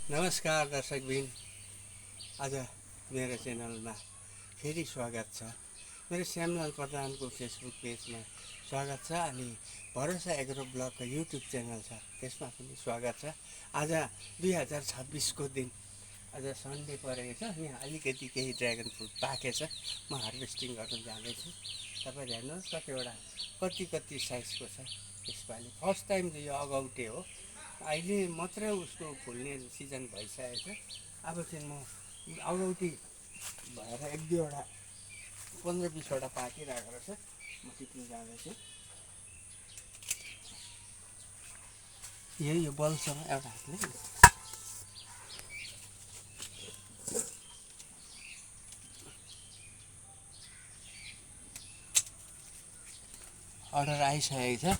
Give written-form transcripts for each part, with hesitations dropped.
नमस्कार दर्शकबिन, आज मेरो च्यानलमा फेरि स्वागत छ। मेरो श्यामलाल प्रधानको फेसबुक पेजमा स्वागत छ अनि भरोसा एग्रो ब्लगको युट्युब च्यानल छ त्यसमा पनि स्वागत छ। आज 2026को दिन, आज सन्डे परेको छ। यहाँ अलिकति केही ड्र्यागन फ्रुट पाकेछ, म हार्भेस्टिङ गर्न जाँदैछु। तपाईँले हेर्नुहोस् कति साइजको छ। यसपालि फर्स्ट टाइम चाहिँ यो अगौटे हो, अहिले मात्रै उसको फुल्ने सिजन भइसकेको छ। अब चाहिँ म अगौटी भएर 1-2वटा 15-20वटा पाकिरहेको रहेछ, म टिप्नु जाँदैछु। यो बलसँग एउटा हातले अर्डर आइसकेको छ।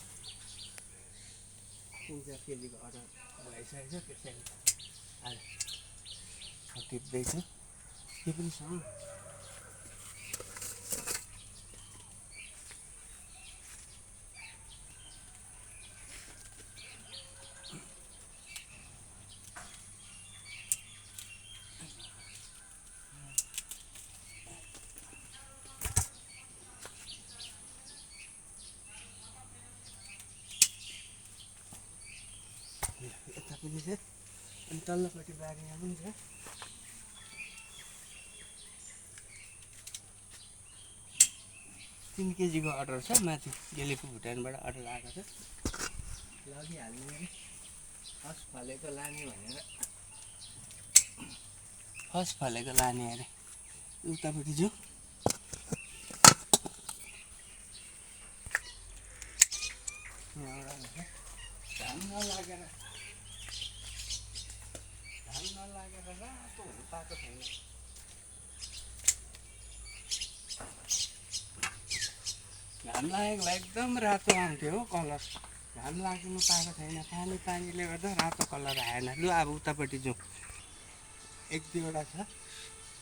3-4 केजीको अर्डर भइसकेको छ, त्यसैले आज टिप्दैछु। यो पनि छ, यता पनि छ अनि तल्लोपट्टि बारीमा पनि छ। 3 केजीको अर्डर छ, माथि गेलेपु भुटानबाट अर्डर आएको छ। लगिहाल्ने अरे, फर्स्ट फलेको लाने भनेर, फर्स्ट फलेको लाने अरे। उतापट्टि जाउँ, यहाँबाट घाम नलागेर रातो हुनु पाएको छैन। घाम लागेको भए एकदम रातो आउँथ्यो हो कलर, घाम लाग्नु पाएको छैन। पानीले गर्दा रातो कलर आएन। लु अब उतापट्टि जाउँ, 1-2वटा छ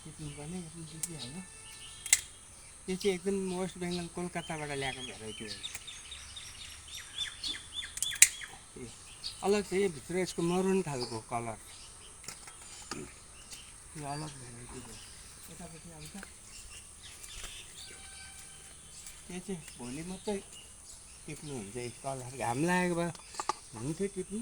टिप्नु पर्ने, टिपिहाल्नु। यो चाहिँ एकदम वेस्ट बेङ्गल कोलकाताबाट ल्याएको भेराइटी हो। अलग छ, यो भित्र यसको मरुन खालको कलर, यो अलग भेराइटी हो। यतापट्टि आउँछ, यो चाहिँ भोलि मात्रै टिप्नुहुन्छ। यो कलर घाम लागेको भए हुन्थ्यो टिप्नु।